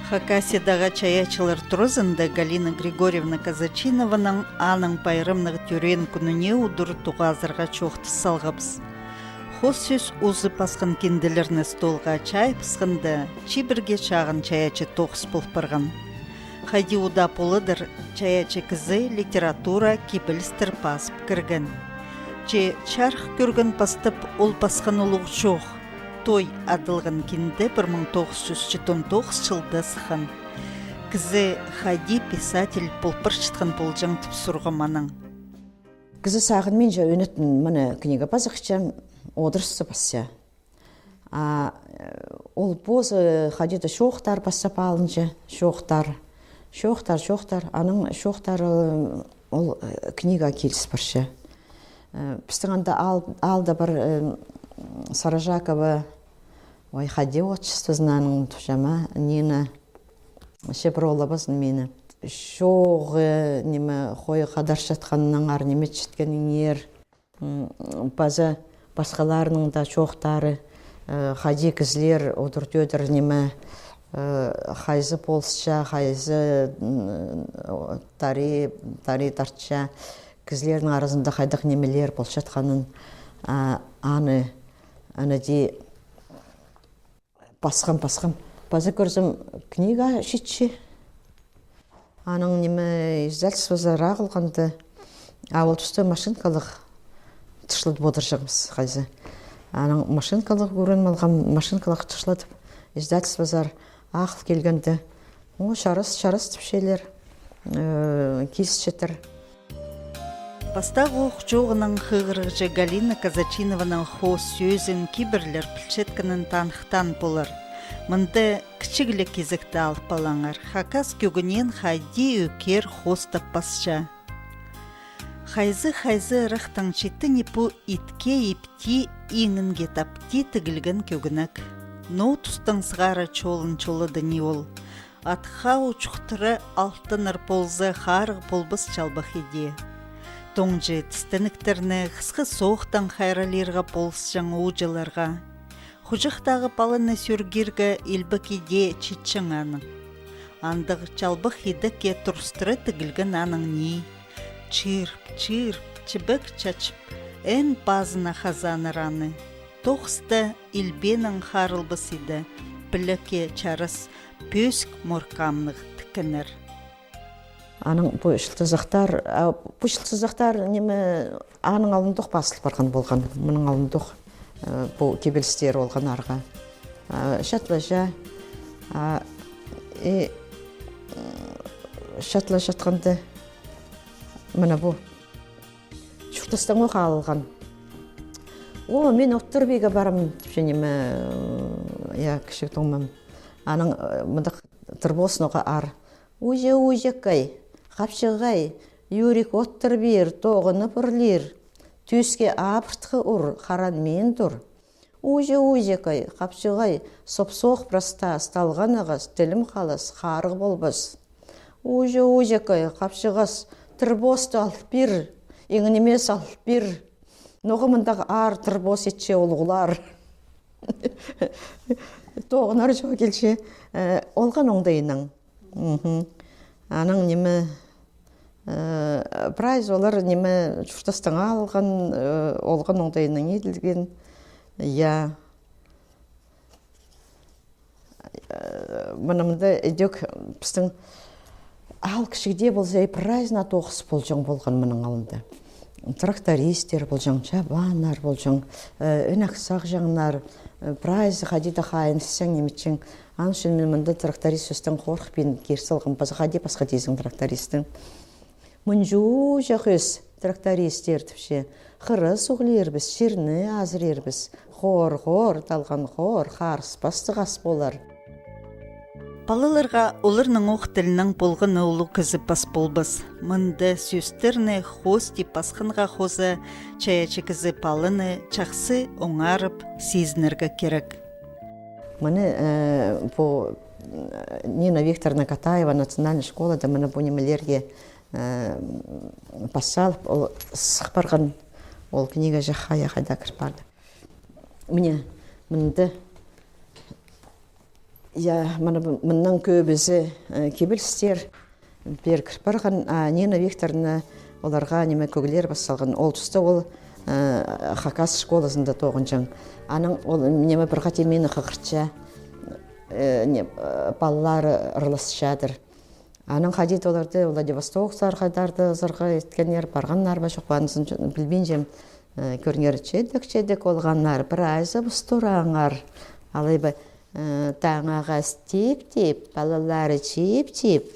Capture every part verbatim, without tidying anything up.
Хакасиядағы чайаачылар туразында Галина Григорьевна Казачинованың аның пайрамнығ тӧреен кӱніне удур тоғазарға чоохтас салғабыс. Хоос сӧс узы пасхан кинделерні столға чайыбысханда, чибіргі чағын чайаачы тоғыс пол парған. Хайди удаа поладыр, чайаачы кізі литература кибелістер пазып кірген. Че чарых кӧрген пастап ол пасхан улуғ чоох. Той адалған кинде пір муң тоғыс чӱс читон тоғыс чылда сыххан. Кізі хайди писатель пол парчатхан полҷаң тіп сурғам анаң. Кізі сағынминча ӧнетін мына книга пазахча, одырысча пасча. А, э, ол позы хайди-да чоохтар пастап алынча, чоохтар. Чоохтар, чоохтар, аның чоохтары, э, ол, э, книга киліс парча. Э, пістің анда аал-, аалда пір, э, Сарыжакова, ой, хайди отчествозын аның, тіпчем а, Нина, че пір ол лабазын мині. Чоғы, ниме, хой хадарчатханнаңар, ниме чіткеніңер. М, паза пасхаларының даа чоохтары, э, хайди кізілер удур-тӧдір, ниме, э, хайзы полысча, хайзы, м, тари, тари тартча, кізілернің аразында хайдағ нимелер полчатханын, а, аны, аны даа пасхам, пасхам. Паза кӧрзем, книга читче. Анаң, ниме, издательствозар ағылғанда, а ол туста машинкалығ тышладып одырҷаңмыс хайзы. Анаң машинкалығ ӱгреніп алғам, машинкалығ тышладып, издательствозар ағыл килгенде, о, чарас, чарас тіпчелер, э, килісчетір. Пастағы ох чооғынаң хығырығҷы Галина Казачинованың хоос сӧзін кибірлер пілчеткенін таныхтаан полар. Мында кічіг ле кизекті алып алаңар, хакас кӧгінеен хайди ӧкер хоостап пасча. Хайзы-хайзы ырахтаң читтіни пу итке ипти иңінге тапти тігілген кӧгенек. Ноо тустаң сығара чолын чолады ни ол. Ат хау чухтыра алтанар полза, харығ полбас чалбах иде. Тоңҷы тістенектерні хысхы соохтаң хайралирға полысчаң ууҷаларға. Хуҷахтағы паланы сӧргирге илбек иде читчең аның. Андағ чалбах идекке турыстыра тігілген аның ни. Чыырып, чыырып, чібек чачып, эн пазына хазааннар аны. Тоғыста илбенең харылбас иде, пілекке чарас пӧзік моркамнығ тіккеннер. Анаң пу чылтызахтар, а, пу чылтызахтар, ниме, аның алнындох пазыл парған полған, мының алнындох, э, пу кибелістер олғаннарға. А, чатлаҷа, а, и, м, чатлаҷатханда, мына пу чуртастаң ох алылған. О, мин Оттырбиге парам, тіпче, ниме, э, я, кічіг туңмам. Анаң, э, мындағ тырбос ноға аар. Уҷа-уҷакай, хапчығай, Юрик Оттырбир, тоғынып урлир. Тӧске абыртхы ур, харан мин тур. Уҷа-уҷакай, хапчығай, соп-соох прастаа, сталған ағас, тілім халас, харығ полбас. Уҷа-уҷакай, хапчығас, тырбосты ал пир, иң нимес ал пир. Ноға мындағ аар тырбос итче улуғлар. Тоғынар чох килче, э, олған оңдайынаң. Мгм. Анаң ниме, э, прайзы олар ниме чуртастаң алған, э, олған оңдайынаң иділген. Я. Э, мына мында идӧк пістің аал кічігде полза, и прайзына тоғыс полҷаң полған мының алнында. Трактористтер полҷаң, чабаннар полҷаң, э, інек сағҷаңнар, э, прайзы хайди-да хайынысчаң, ниметчең. Аның ӱчӱн мин мында тракторист сӧстең хорыхпин кир салғам, паза хайди пасха тизің трактористі. Мынҷуҷах ӧс трактористтер тіпче, хыра суғлирбыс, чирні азырирбыс. Хор, хор, талған хор, харыспастығ ас полар. Палаларға оларның ох тілінең полған улуғ кізі пас полбас. Мында сӧстерні хоости пасханға хоза чайаачы кізі паланы чахсы оңарып сизінерге кирек. Мыны, э, пу, э, Нина Викторовна Катаева национальный школада мыны пу нимелерге, э, пас салып, ол сых парған, ол книга чахая хайда кір парды. Міне, мында Я, мына мыннаң кӧбізі кибелістер пеер кір парған, а Нина Викторовна оларға ниме кӧглер пас салған. Ол туста ол хакас школазында тоғынҷаң. Анаң ол ниме пір хати мині хығыртча, палалар ырласчадыр. Анаң хайди-да оларды Владивостоктарға даа ызарға иткеннер, парғаннар ба, чох па, анысын пілбинчем. Кӧріңер, чедек-чедек олғаннар, прайзыбыс тураңар. Алай ба, таң ағас тип-тип, палалары чип-чип.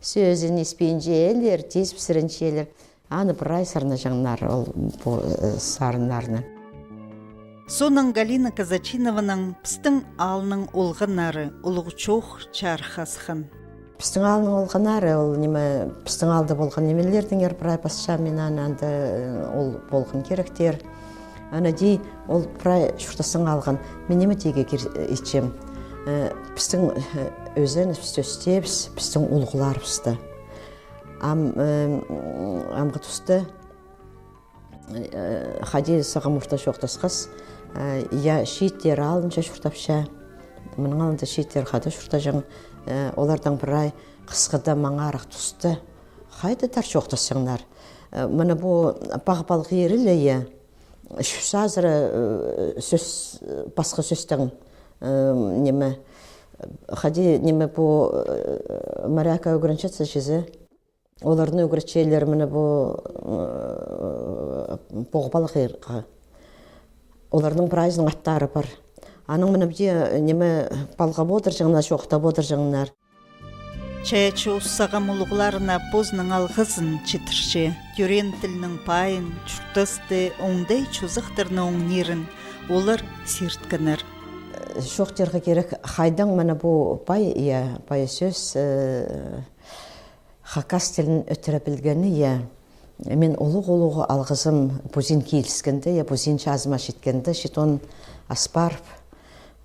Сӧзін испинчелер, тиз пісірінчелер. Аны прай сарнаҷаңнар ол пу сарыннарны. Соонаң Галина Казачинованаң пістің аалның олғаннары улуғ чоох чарыхха асхан. Пістің аалның олғаннары, ол ниме, пістің аалда полған нимелердеңер прай пасчам мин аны, анда ол полған киректер. Ана дии, ол прай чуртаснаң алған. Мин ниме тигі кир итчем. Пістің ӧзенібіс, тӧстебіс, пістің улуғларыбысты. Ам амғы туста хайди сағам орта чоохтасхас, я, чииттер алынҷа чуртапча. Мының алнында чииттер хада чуртаҷаң. Олардаң прай хысхыда маңарах туста. Хайдағ-да чоохтасчаңнар. Мына пу пағ-палғиры ле, я, чӱс азыра сӧс, пасха сӧстең, ниме, хайди, ниме, пу моряк ӱгренчетсе чізе. Оларны ӱгретчелер мына пу пағ-палғирға. Оларның прайзының аттары пар. Анаң мына пу, ниме, палғап одырҷаңнар, чоохтап одырҷаңнар. Чайаачы ус сағам улуғларына позының алғызын читірче. Тӧреен тілнің пайын, чуртасты, оңдай чозахтарны оңнирын олар сирткеннер. Чоохтирға кирек, хайдаң мына пу пай, я, пай сӧс, хакас тілін ӧтіре пілгені, я. Мин улуғ-улуғ алғызым позин киліскенде, я, позин чазыма читкенде, Читон Аспаров.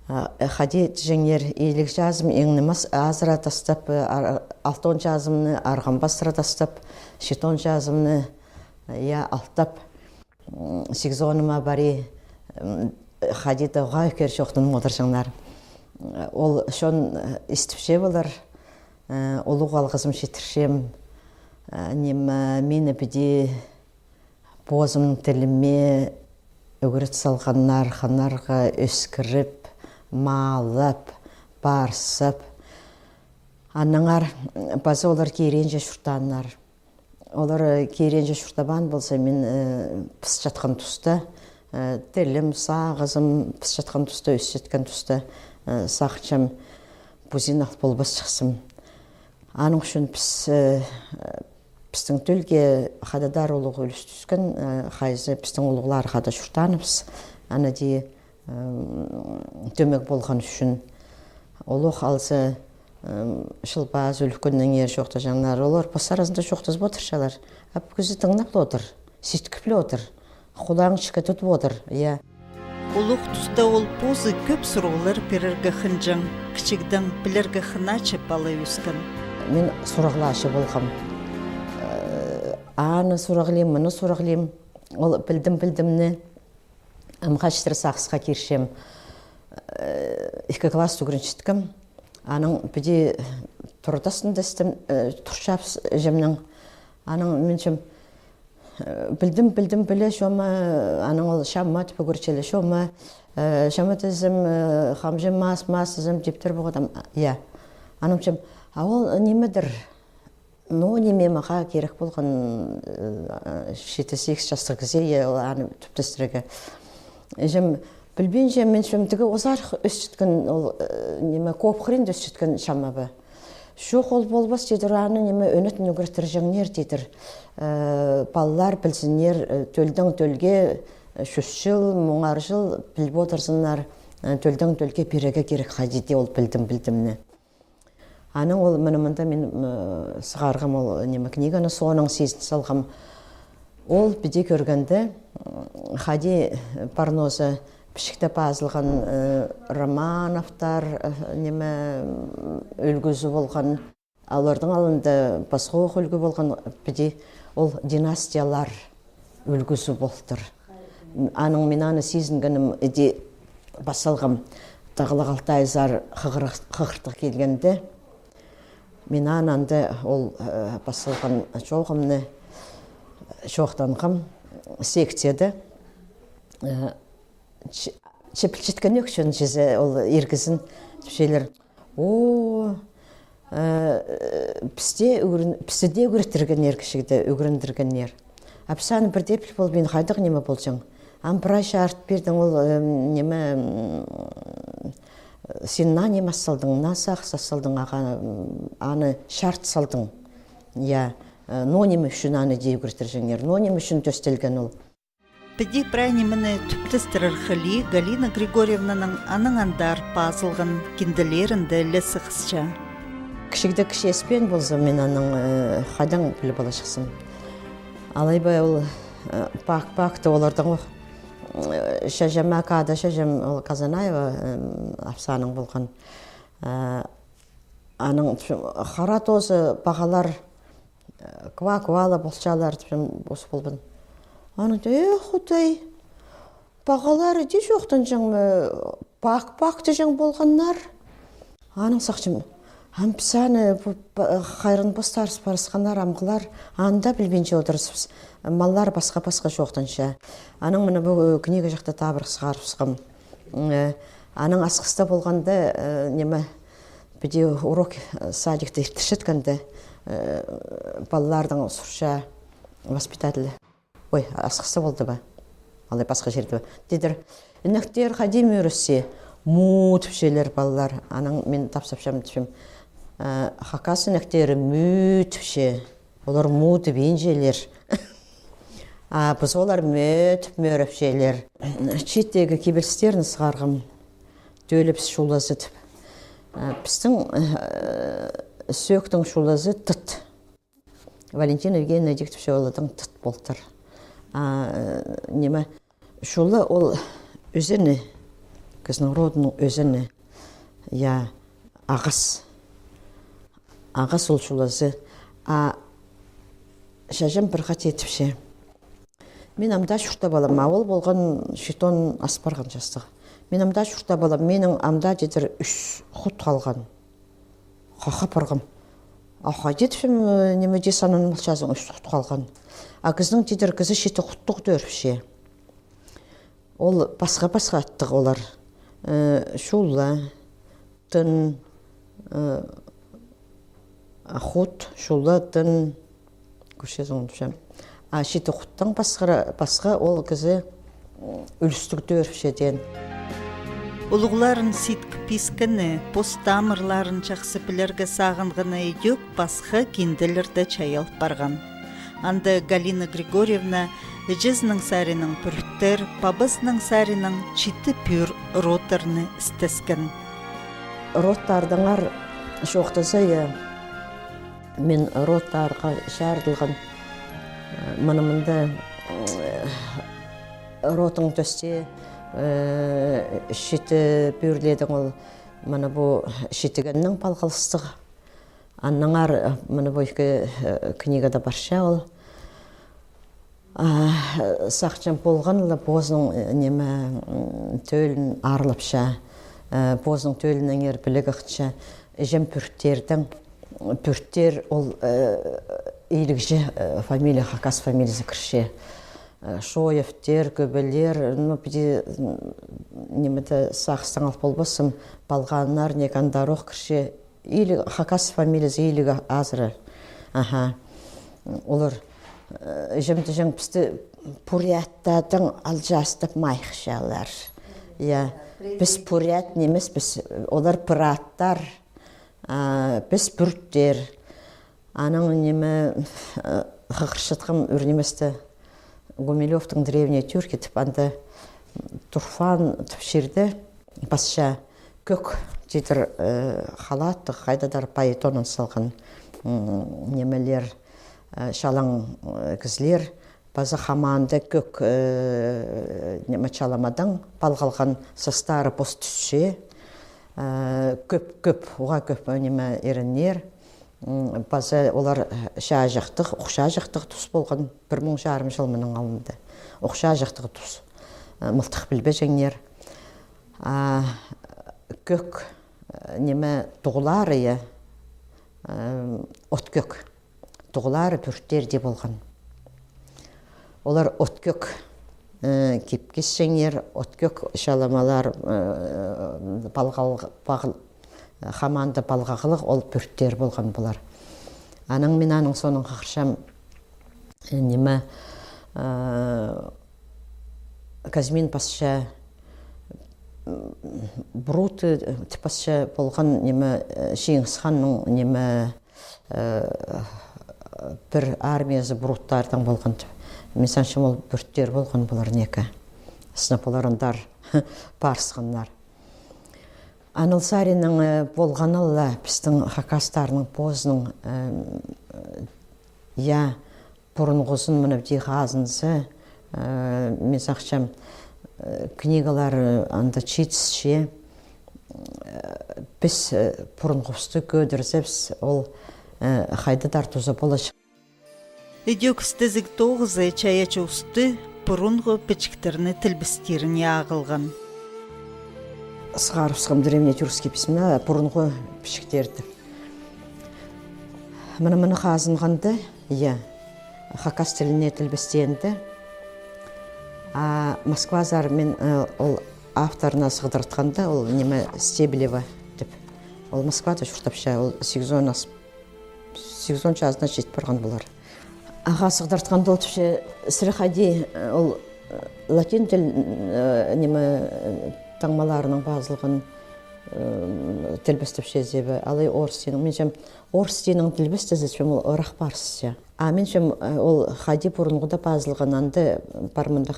Хайди тіҷеңнер, илиг чазым иң нимес азыра тастап, алтон чазымны арғам пастыра тастап, читон чазымны, я, алтап, сигізоныма пари, хайди-да уғаа кӧр чоохтанып одырҷаңнар. Ол чон истіпче полар, улуғ алғызым читірчем, ниме, мині піди позымның тіліме ӱгрет салғаннар, хынарға ӧскіріп, маалап, парсап. Аннаңар паза олар киреенҷе чуртааннар. Олар киреенҷе чуртабаан полза, мин пысчатхан туста, тілім, сағызым пысчатхан туста, ӧсчеткен туста, сағынчам, позин ал полбасчахсым. Аның ӱчӱн піс, пістің тӧлге хада даа улуғ ӱлӱс тӱскен, хайзы пістің улуғлар хада чуртааныбыс. Ана даа тӧмек полған ӱчӱн. Олох алза, чыл пазы ӱлӱкӱннеңер чоохтаҷаңнар. Олар пос аразында чоохтазып одырчалар. А пу кізі тыңнап ла одыр, ситкіп ле одыр. Худағын чіке тудып одыр, я. Улуғ туста ол позы кӧп сурығлар пирерге хынҷаң, кічігдең пілерге хынаачы пала ӧскен. Мин сурығлаачы полғам. Аны сурығлим, мыны сурығлим. Ол пілдім-пілдімні амға читіре сағысха кирчем. Ікі класс ӱгренчеткем. Анаң піди турдастында істем, турчабыс іҷемнең. Анаң минчем, пілдім, пілдім, піле, чома, анаң ол чама тіп ӱгретчелер, чома, чама тізем, хамҷы мас, мас тізем типтір поғадам, я. Анымчем, а ол нимедір? Ну, ниме, мағаа кирек полған читі-сигіс частығ кізее, я, ол аны тӱптестірерге. Іҷем, пілбинчем, минчем, тігі озарых ӧсчеткен, ол, ниме, коп хыринда ӧсчеткен чама ба. Чох, ол полбас, тидір, аны, ниме, ӧнетін ӱгреттірҷеңнер, тидір. Палалар пілзіннер, тӧлдең тӧлге, чӱс чыл, муңар чыл піліп одырзыннар, тӧлдең тӧлге пирерге кирек, хайди даа ол пілдім-пілдімні. Анаң ол мына мында мин сығарғам ол, ниме, книганы, соонаң сизін салғам. Ол піди кӧргенде, хайди парнозы пічікте пазылған, Романовтар, ниме, ӱлгӱзі полған. Олардың алнында пасха ох ӱлгӱ полған, піди ол династиялар ӱлгӱзі полтыр. Анаң мин аны сизінгенім іди пас салғам. Тағлығ алты ай сар хығырых-, хығыртығ килгенде, мин аны анда ол, э, пас салған чооғымны чоохтанғам секцияда. Э, чи-, чепілчеткен ӧк чон чізе ол иргізін тіпчелер. О, э, пісте ӱгрен-, пісті дее ӱгреттіргеннер, кічігде ӱгрендіргеннер. А піс аны пірдее піл полбин, хайдағ ниме полҷаң. Ам прай чарыт пирдің ол, э, ниме, м, син наа ниме ас салдың, наа сағыс ас салдың, аға, м, аны чарыт салдың. Я, э, ноо ниме ӱчӱн аны дее ӱгреттірҷеңнер, ноо ниме ӱчӱн тӧстелген ол. Піди прай нимені тӱптестірер хыли Галина Григорьевнаның анаң андар пазылған кинделерінде ле сығысча. Кічігде кічі ӧспеен полза, мин аның, э, хайдаң піліп аларҷыхсың. Алай ба ол, э, пак-пакты олардаң ох, э, чачама, када чачам, ол Казанаева, э, апсаның полған. Э, аның, тіпчем, хара тоозы пағалар, э, ква-ква ла полчалар, тіпчем, ус полбын. Аның, э, Худай, пағалары дее чоохтанҷаң ма, пак-пак тіҷең полғаннар. Аның сағынчам, ам піс аны пу па-, хайран постарыс парысханнар, амғылар, анда пілбинче одырысчабыс. Маллар пасха-пасха чоохтанча. Анаң мына пу, э, книга чахта табырах сығарыбысхам. М, э, анаң Асхыста полғанда, э, ниме, піди урок, э, садикте иртірчеткенде, э, палалардаң сурча воспитатель. Ой, Асхыста полды ба? Алай пасха чирде ба? Тидір, інектер хайди мӧрісче? Му тіпчелер палалар. Анаң мин тапсапчам, тіпчем, э, хакас інектері мӱ тіпче. Олар му тібинчелер. А піс олар мӧ тіп мӧрепчелер. Чииттегі кибелістерні сығарғам, Тӧлібіс чулазы тіп. А пістің, э, сӧӧктің чулазы тыт. Валентина Евгеньевна дик тіпче, ол адаң тыт полтыр. А, э, ниме, чула ол ӧзені, кізінің родының ӧзені. Я, ағас. Ағас ол чулазы. А чачам пір хати тіпче. Мин амда чуртап алам, а ол полған читон ас парған частығ. Мин амда чуртап алам, минің амда, тидір, ӱс хут халған. Хахап парғам. А хайди тіпчем, э, ниме дее сананмалчазың, ӱс хут халған. А кізінің, тидір, кізі читі хуттығ тӧріпче. Ол пасха-пасха аттығ олар. Э, чула, тын, э, хут, чула, тын, кӧрчезің, тіпчем. А читі хуттаң пасха, пасха ол кізі, м, ӱлӱстіг тӧріпче теен. Улуғларын сидік пискені, пос тамырларын чахсы пілерге сағынғаны идӧк пасха кинделерде чайал парған. Анда Галина Григорьевна іҷезінің саринаң пӱрттер, пабазының саринаң читі пӱӱр родтарны істескен. Родтардаңар чоохтаза, я, мин родтарға чарыдылған, э, мына мында, э, родың тӧсте, э, читі пӱӱрледең ол, мына пу читігеннең палғалыстығ. Аннаңар, э, мына пу ікі, э, книгада парча ол. А, сағынчам, полған ла позының, э, ниме, м, тӧлін аарлапча, э, позының тӧлінеңер піліг ытча, іҷем пӱрттердең, пӱрттер ол, э, илігҷе, э, фамилия, хакас фамилиязы кірче. Э, Шоевтер, Кӧбелер, ну, піди, м, нимеде сағыстаң ал полбассым, Палғаннар, Никандарох кірче, иліг, хакас фамилиязы иліг азыра. Аха. Олар, э, іҷем тіҷең, пісті буряттардаң алҷаастап майыхчалар. Я, піс бурят нимеспіс, олар пыраттар, а піс пӱрттер. Анаң ниме, э, хығырчатхам ӱр ниместі, Гумилёвтың «Древние тюрки» тіп, анда Турфан тіп чирде пасча кӧк, тидір, э, халаттығ, хайдағ-да пайтонын салған, м, нимелер, э, чалаң, э, кізілер, паза хамаанда кӧк, э, ниме, чаламадаң палғалған састары пос тӱсче, э, кӧп, кӧп, уғаа кӧп, э, ниме, иреннер. М, паза олар, э, чааҷахтығ, ох чааҷахтығ тус полған, пір муң чарым чыл мының алнында. Ох чааҷахтығ тус. Э, мылтых пілбеҷеңнер. А, кӧк, э, ниме, туғлары, я, э, от кӧк. Туғлары пӱрттер дее полған. Олар от кӧк, э, кип-кисчеңнер, от кӧк чаламалар, э, палғал-, пағыл-, хамаанда палғағлығ ол пӱрттер полған полар. Анаң мин аның соонаң хығырчам, э, ниме, э, Казьмин пасча, м, Бруты, э, тіп пасча полған, ниме, э, Чиңгіс ханның, ниме, э, пір армиязы Бруттардаң полған тіп. Мин санчам, ол пӱрттер полған полар неке. Сынап олар андар парысханнар. Анал саринаң, э, полғаны ла пістің хакастарның позының, э, я, пурунғызын мына пу дее хазынза, э, мин сағынчам, э, книгалар, э, анда читісче, э, піс, э, пурунғыбысты кӧдірзебіс, ол, э, хайдағ-да туза поларҷых. Ідӧк істезіг тоғызы чайаачы усты пурунғы пічіктерні тілбестиріне ағылған. Сығарыбысхам древнетюркские письмена, пурунғы пічіктерні. Мына, мына хазынғанда, я, хакас тіліне тілбестеенде. А Москвазар мин, э, ол авторына сығдыртханда, ол ниме, Стеблева тіп. Ол Москвада чуртапча, ол сигізон ас-, сигізон чазына чит парған полар. Ағаа сығдыртханда ол тіпче, сірер хайди, э, ол, э, латин тіл, э, ниме, э, таңмаларынаң пазылған, э, тілбестепчезер бе, алай орыс тілінең. Мин тем, орыс тілінең тілбестезер тем, ол ырах парысча. А мин тем, э, ол хайди пурунғыда пазылған, анда пар мындағ,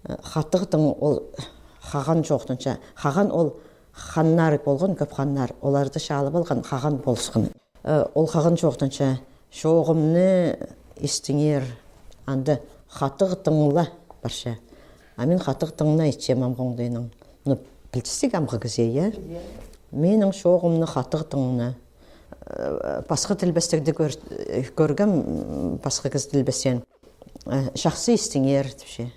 э, хатығ тың ол хаған чоохтанча. Хаған ол ханнар полған, кӧп ханнар. Оларды чаалап алған, хаған полысхан. Э, ол хаған чоохтанча: «Чооғымны истіңер», анда «хатығ тыңла» парча. А мин хатығ тыңна итчем амғы оңдайнаң. Ну, пілдістіг амғы кізее, я? Минің чооғымны хатығ тыңна. Э, пасха тілбестегде кӧр-, кӧргем, м, пасха кізі тілбесчең. Э, «чахсы истіңер» тіпче.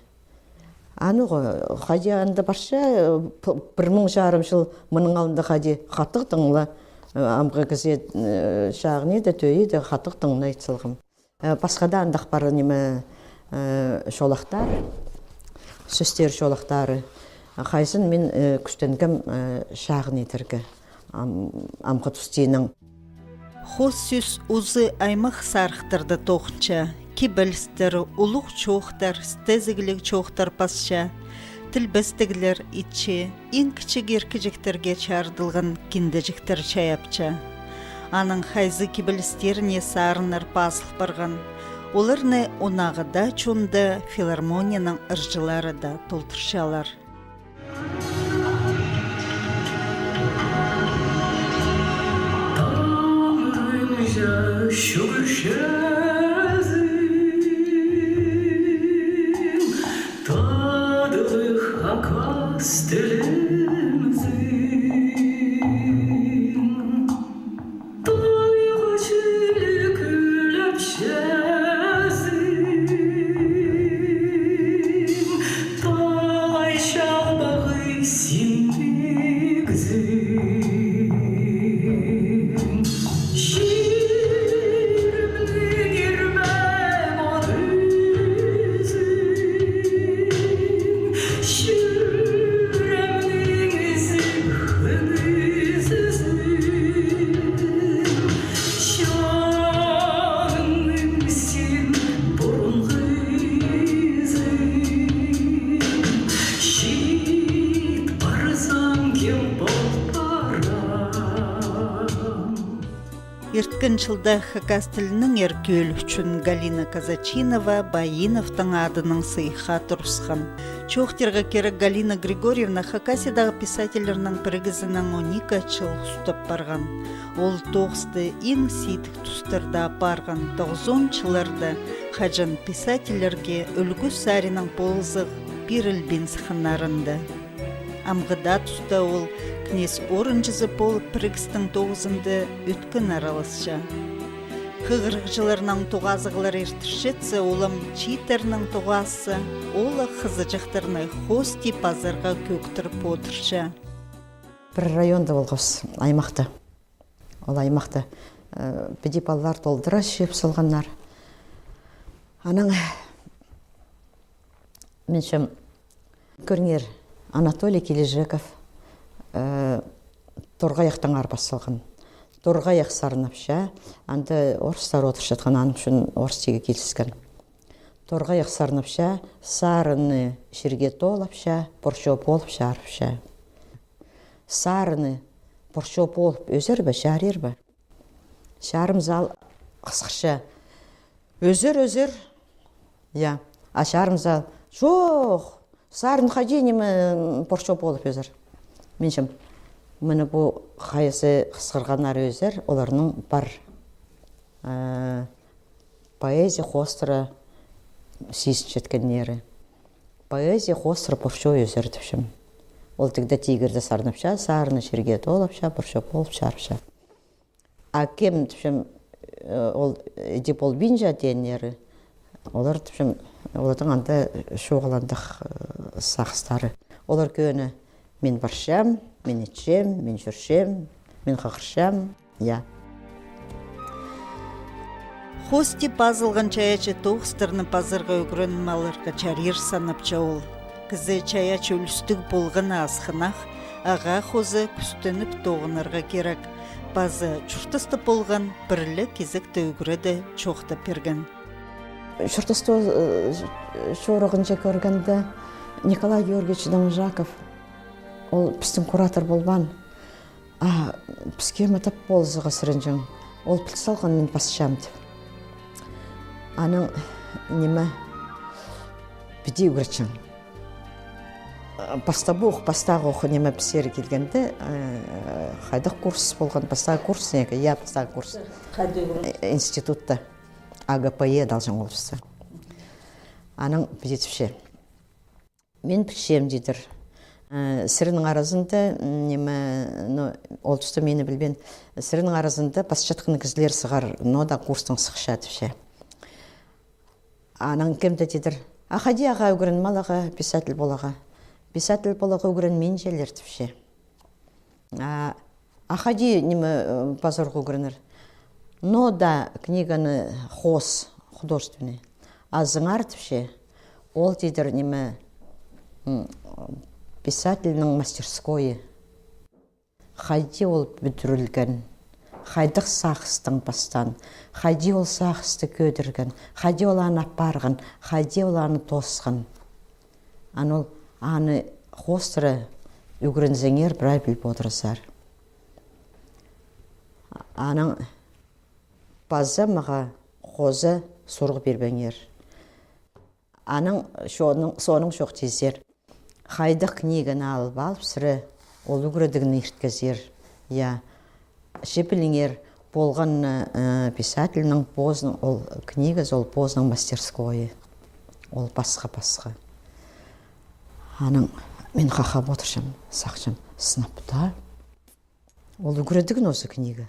Анаң, э, хайди анда парча, э, п-, пір муң чарым чыл мының алнында хайди «хатығ тыңла», э, амғы кізее, э, чағын иді, тӧӧй иді, «хатығ тыңла» ит салғам. Э, пасха даа андағ пар ниме, э, чолахтар, сӧстер чолахтары. Хайзын мин, э, кӱстенгем, э, чағын идерге. Ам-, амғы тустинаң. Хоос сӧс узы аймах сарыхтарда тоғынча. Кибелістер, улуғ чоохтар, істезігліг чоохтар пасча. Тілбестеглер итче, иң кічіг иркіҷектерге чарыдылған киндеҷектер чайапча. Аның хайзы кибелістеріне сарыннар пазыл парған. Оларны онағыда чонда филармонияның ырҷылары даа толдырчалар. Таңырымҷа чӱгӱрчезің, татлығ хакас тілімзің. Тайға чіли кӱлепчезің, талай чалбағай синнігзің. Чирімнің ирме модызың, чӱреемнің ізі хынызың. Чонымның син пурунғызың, чит парзам, кем пол парам. Ирткен чылда хакас тілінің ӧӧркӧлі ӱчӱн Галина Казачинова Баиновтың адынаң сыйыхха турысхан. Чоохтирға кирек, Галина Григорьевна Хакасиядағы писательлернің пірігізінең он ікі чыл устап парған. Ол тоғысты иң сидік тустарда апарған. Тоғызон чылларда, хаҷан писательлерге ӱлгӱ саринаң полызығ пирілбин сыхханнарында. Амғы даа туста ол князь орынҷызы полып, пірігістің тоғызында ӧткін араласча. Хығырығҷыларнаң тоғазығлар иртірчетсе, ол ам чииттернең тоғасса, ол ах хызыҷахтарны хоости пазарға кӧӧктіріп одырча. Пір районда полғабыс, аймахта. Ол аймахта, э, піди палалар толдыра чыып салғаннар. Анаң мин чам кӧріңер, Анатолий Килижеков, э, торғайахтаңар пас салған. Торғаях сарнапча, анда орыстар одырчатхан, аның ӱчӱн орыс тигі киліскен. Торғаях сарнапча, сарыны чирге толапча, порчо полып чарыпча. Сарыны порчо полып ӧзер бе, чарир ба? Чарым зал хысхырча: «Ӧзер, ӧзер!» Я. А чарым зал: «Чох, сарын хайди ниме, м, порчо полып ӧзер». Мин чам: мына пу хайзы хысхырғаннар ӧзер, оларның пар, э, поэзия хоостыра сизінчеткеннері. Поэзия хоостыра порчо ӧзер тіпчем. Ол тігде тигірде сарнапча, сарыны чирге толапча, порчо полып чарыпча. А кем тіпчем, э, ол, э, іди полбинча тееннері, олар тіпчем, олардың анда чоғыл андағ, э, сағыстары. Олар кӧні: «Мин парчам, мин итчем, мин чӧрчем, мин хығырчам». Я. Хоос тіп пазылған чайаачы тоғыстарны пазарға ӱгреніп аларға чарир санапча ол. Кізі чайаачы ӱлӱстіг полғаны асхынах, ағаа хоза кӱстеніп тоғынарға кирек. Паза чуртаста полған пір ле кизекте ӱгреде чоохтап пирген. Чуртаста, э, чорығынҷа кӧргенде, Николай Георгиевич Доможаков, ол пістің куратор полбаан. А піске ма тап полызығ сірернің? Ол піл салған, мин пасчам тіп. Анаң ниме, піди ӱгретчең. Пастап ох, пастағы ох ниме пісер килгенде, э, хайдағ курс полған, пастағы курс, неке, я, пастағы курс. Хайдағ курс? Э, институтта. А Г П Е-да алҷаң ол пісті. Анаң піди тіпче: «Мин пілчем, — тидір. — Э, сірернің аразында, м, ниме, ну, ол туста мині пілбеен, сірернің аразында пасчатхан кізілер сығар, но даа курстаң сыхча», — тіпче. Анаң кем-де тидір: «А хайди ағаа ӱгреніп аларға, писатель поларға?» «Писатель поларға ӱгренминчелер, — тіпче. — А, а хайди, ниме, э, пазарға ӱгренер?» «Но даа книганы хоос, художественный. А заңар, — тіпче, — ол, — тидір, — ниме, м, писательнің мастерскойы. Хайди ол пӱдірілген, хайдағ сағыстаң пастаан, хайди ол сағысты кӧдірген, хайди ол аны апарған, хайди ол аны тоосхан. Аны ол, аны хоостыра ӱгрензеңер, прай піліп одырзар. Анаң паза мағаа хоза сурығ пирбеңер». Анаң чоның, соонаң чоохтизар: «Хайдағ книганы алып алып, сірер ол ӱгредігні иртчезер, я, че піліңер, полған, э, писательнің позының ол книгазы, ол позының мастерскойы, ол пасха-пасха». Анаң мин хахап одырчам, сағынчам: «Сынап таа. Ол ӱгредіг нооза книга.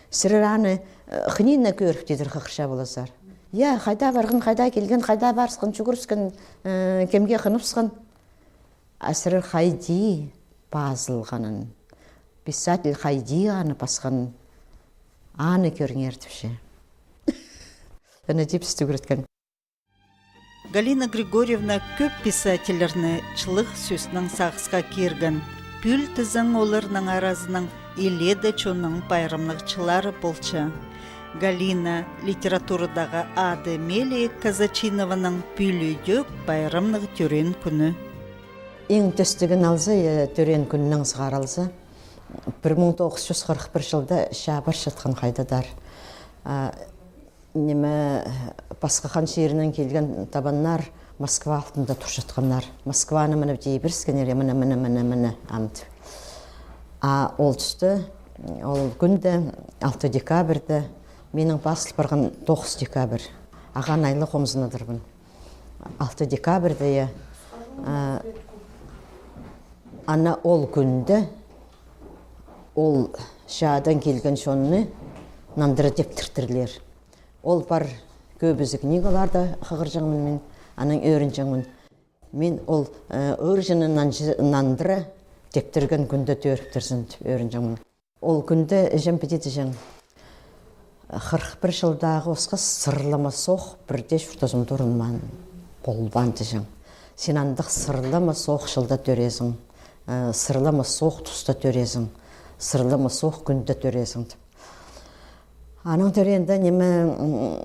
Сірер аны, э, хынина кӧріп, — тидір, — хығырча поларзар. Я, хайда парған, хайда килген, хайда парысхан, чӱгӱріскен, э, кемге хыныбысхан. А сірер хайди пазылғанын, писатель хайди аны пасханын, аны кӧріңер, — тіпче». Ана тіп пісті ӱгреткен. Галина Григорьевна кӧп писательлерні чылығ сӧснең сағысха кирген. Пӱӱл тізең, оларның аразынаң илееде чонның пайрамнығ чыллары полча. Галина литературадағы ады Мелия Казачинованың пӱӱл ідӧк пайрамнығ тӧреен кӱні. Иң тӧстігін алза, э, тӧреен кӱнінең сығара алза, пір муң тоғыс чӱс хырых пір чылда чаа парчатхан хайдағ-да. А, ниме, пасха хан чирінең килген табаннар Москва алтында турчатханнар. Москваны мына тибіріскеннер, мына, мына, мына, мына, ам тіп. А ол туста, ол кӱнде, алты декабрьда, минің пазыл парған тоғыс декабрь. Ағаа айлап хомзынадырбын. Алты декабрьда, я. А, ана ол кӱнде ол чаадаң килген чонны нандыра тептіртірлер. Ол пар кӧбізі книгаларда хығырҷаңмын мин, анаң ӧрінҷеңмін. Мин ол, э, ырҷыны нанҷы-, нандыра тептірген кӱнде тӧріптірзін тіп ӧрінҷең. Ол кӱнде іҷем піди тіҷең: «Хырых пір чылдағы осхас сырлама соох пір дее чуртазым турынмаан полбаан, тіҷең. Син андағ сырлама соох чылда тӧрезің, э, сырлама соох туста тӧрезің, сырлама соох кӱнде тӧрезің», — тіп. Анаң тӧреенде ниме, м,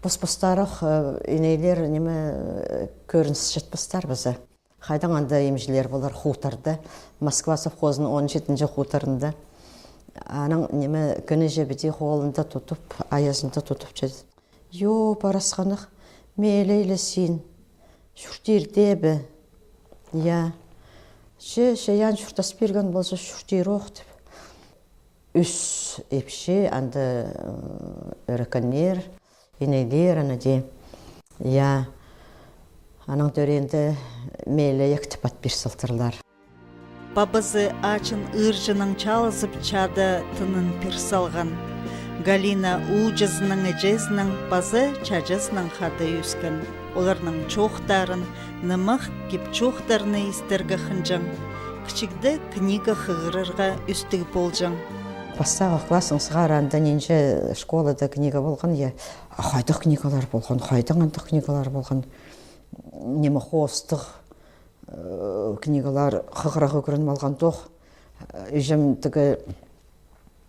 пос-постарох, э, инейлер ниме, э, кӧрінісчетпестер паза. Хайдаң анда имҷілер полар хуторда, Москва совхозының он читінҷі хуторында. Анаң ниме, кӧні че піди холында тудып, айазында тудып чӧрді. Йо, парасханах, мейлі ле син чуртирда ба? Я. Че, чайаан чуртас пирген полза, чуртирох, тіп. Ӱс ипчі анда, м, ӧрекеннер, инейлер ана дее. Я, анаң тӧреенде мейлі ек тіп ат пир салтырлар. Пабазы ачын ыырҷынаң чаалазып, чаада тынын пир салған. Галина ууҷазынаң, іҷезінең паза чааҷазынаң хада ӧскен. Оларның чоохтарын, нымах кип-чоохтарны истерге хынҷаң. Кічігде книга хығырарға ӧстіг полҷаң. Пастағы классың сығара анда нинҷе школада книга полған, я. А хайдағ книгалар полған, хайдаң андағ книгалар полған? Ниме, хоостығ, э, книгалар хығырарға ӱгреніп алғандох. Іҷем тігі,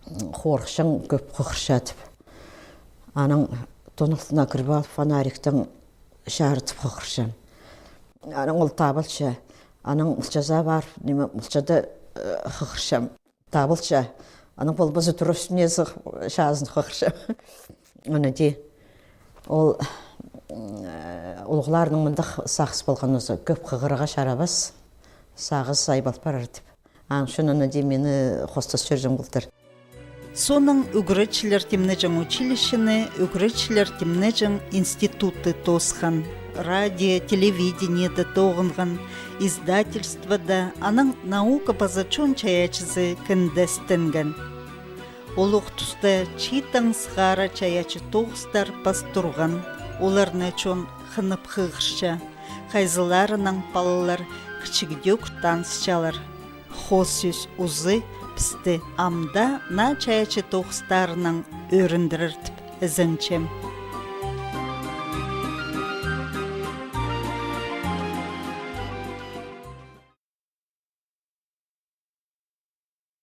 м, хорыхчаң кӧп хығырча тіп. Анаң тон алтына кіріп алып, фонарьтаң чарытып хығырчам. Анаң ол табылча. Анаң мылчаза парып, ниме, мылчада, э, хығырчам. Табылча. Анаң полбаза тура ӱстӱне сых, чазын хығырчам. Ана дее. Ол, э, улуғларның мындағ сағыс полған оза: кӧп хығырарға чарабас, сағыс айбал парар тіп. Аның ӱчӱн ана дее мині хостас чӧрҷең полтыр. Соонаң ӱгретчілер тимнеҷең училищені, ӱгретчілер тимнеҷең институтты тоосхан. Радио, телевидениеде тоғынған, издательствода, анаң наука паза чон чайаачызы кіндестенген. Улуғ туста чииттең сығара чайаачы тоғыстар пас турған, оларны чон хынып хығырча. Хайзыларынаң палалар кічігдӧк танысчалар. Хоос сӧс узы пісті ам даа наа чайаачы тоғыстарынаң ӧріндірер тіп ізенчем.